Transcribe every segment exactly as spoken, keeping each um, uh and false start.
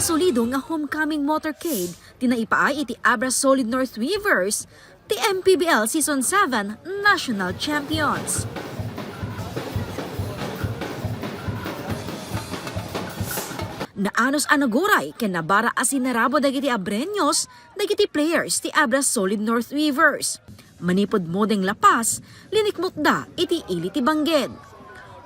Solido nga homecoming motorcade ti naipaay iti Abra Solid North Weavers, ti M P B L Season seven National Champions. Naanus a naguray ken nabara a sinarabo dagiti Abreños dagiti players ti Abra Solid North Weavers. Manipud Modeng La Paz, linikmutda iti ili ti bangged.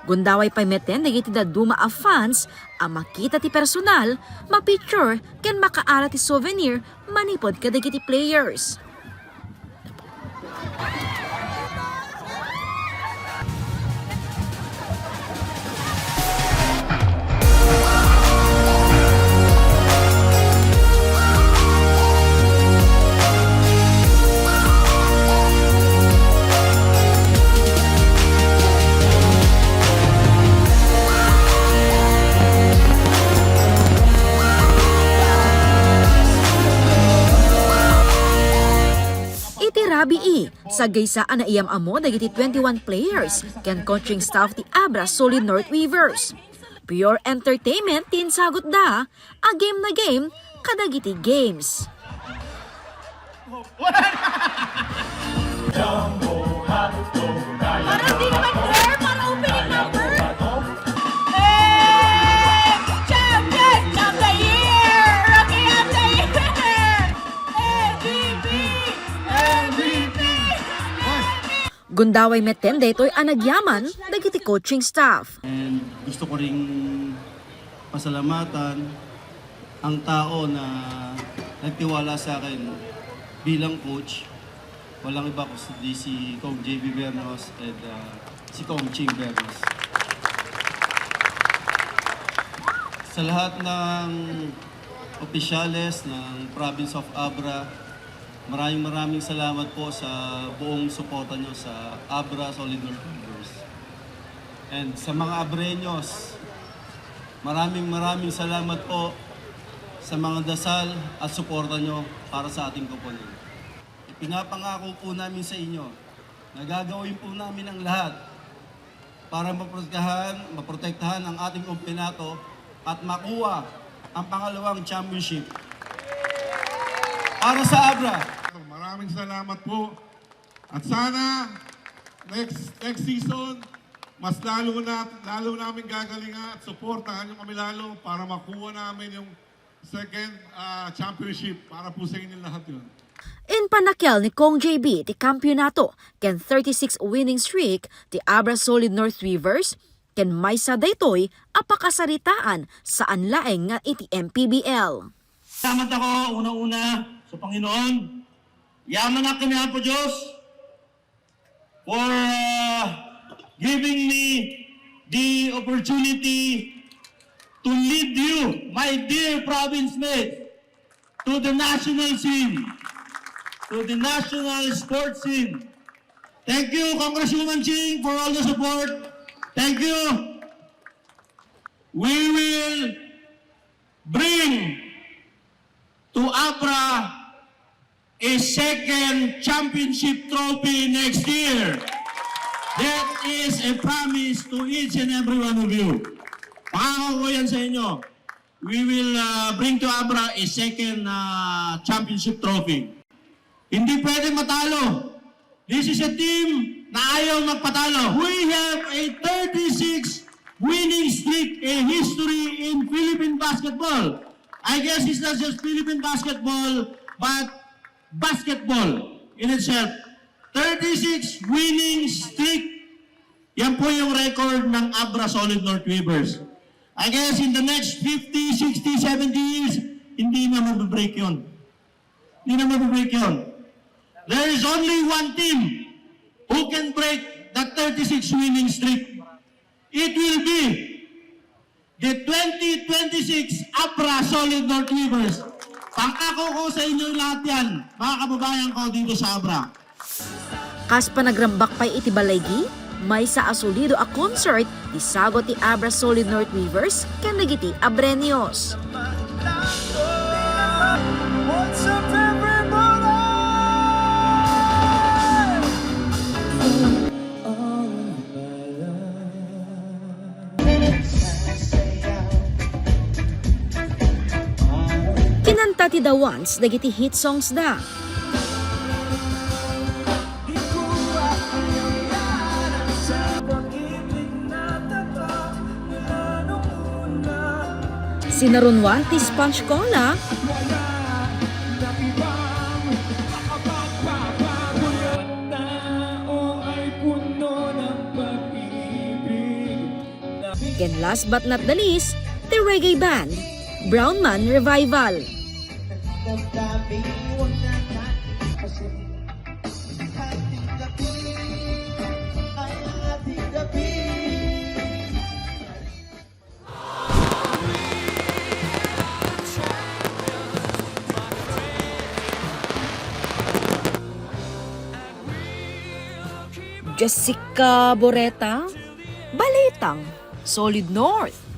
Gundaway pay metten dagiti dadduma a fans a makita ti personal, ma-picture ken makaala ti souvenir manipud kadagiti players. Iti rabii, saggaysa a naiyam-ammo dagiti twenty-one players ken coaching staff ti Abra Solid North Weavers. Pure entertainment ti insagutda, a game na game kadagiti games. Parang di naman rare para opening number. Eh, champion of the year! Rookie of the year! M V P! M V P! Gundaway metten daytoy a nagyaman dagiti coaching staff. And gusto ko ring pasalamatan ang tao na nagtiwala sa akin bilang coach. Walang iba kundi si Kong J B Bernos and, ah, si Kong Ching Bernos. Sa lahat ng opisyales ng Province of Abra, maraming, maraming salamat po sa buong suporta nyo sa Abra Solid North Weavers. And sa mga Abreños, maraming, maraming salamat po sa mga dasal at suporta nyo para sa ating koponan. Ipinapangako po namin sa inyo na gagawin po namin ang lahat para maprotektahan, maprotektahan ang ating kampeonato at makuha ang pangalawang championship para sa Abra. Maraming salamat po. At sana next, next season, mas lalo na, lalo namin gagalingan at suportahan niyo kami lalo para makuha namin yung second, ah, championship para po sa inyo lahat yun. Impanakial ni Kong J B ti kampiyonato ken thirty-six winning streak ti Abra Solid North Weavers, ken maysa daytoy a pakasaritaan saan laeng nga iti M P B L. Salamat ako, una-una, sa Panginoon. Yaman na kami, Apo Diyos, for, uh, giving me the opportunity to lead you, my dear province mates, to the national scene, to the national sports scene. Thank you, Congresswoman Ching, for all the support. Thank you. We will bring to Abra a second championship trophy next year. That is a promise to each and every one of you. Pangako ko yan sa inyo. We will, uh, bring to Abra a second, uh, championship trophy. Hindi pwedeng matalo. This is a team na ayaw magpatalo. We have a thirty-six winning streak, a history in Philippine basketball. I guess it's not just Philippine basketball, but basketball in itself. Thirty-six winning streak. Yan po yung record ng Abra Solid North Weavers. I guess in the next fifty, sixty, seventy years, hindi na mabibreak yun. Hindi na mabibreak yun. There is only one team who can break that thirty-six winning streak. It will be the twenty twenty-six Abra Solid North Weavers. Pangako ko sa inyo lahat yan, mga kababayan ko dito sa Abra. Kas panagrambak pay iti balay gi, maysa a solido a concert ti sagut ti Abra Solid North Weavers ken dagiti Abreños. What's up, everybody? ti The Ones dagiti hit songs da. Sinarunwan ti Sponge Cola. Ken last but not the least, the reggae band, Brown Man Revival. Jessica Boreta, Balitang Solid North.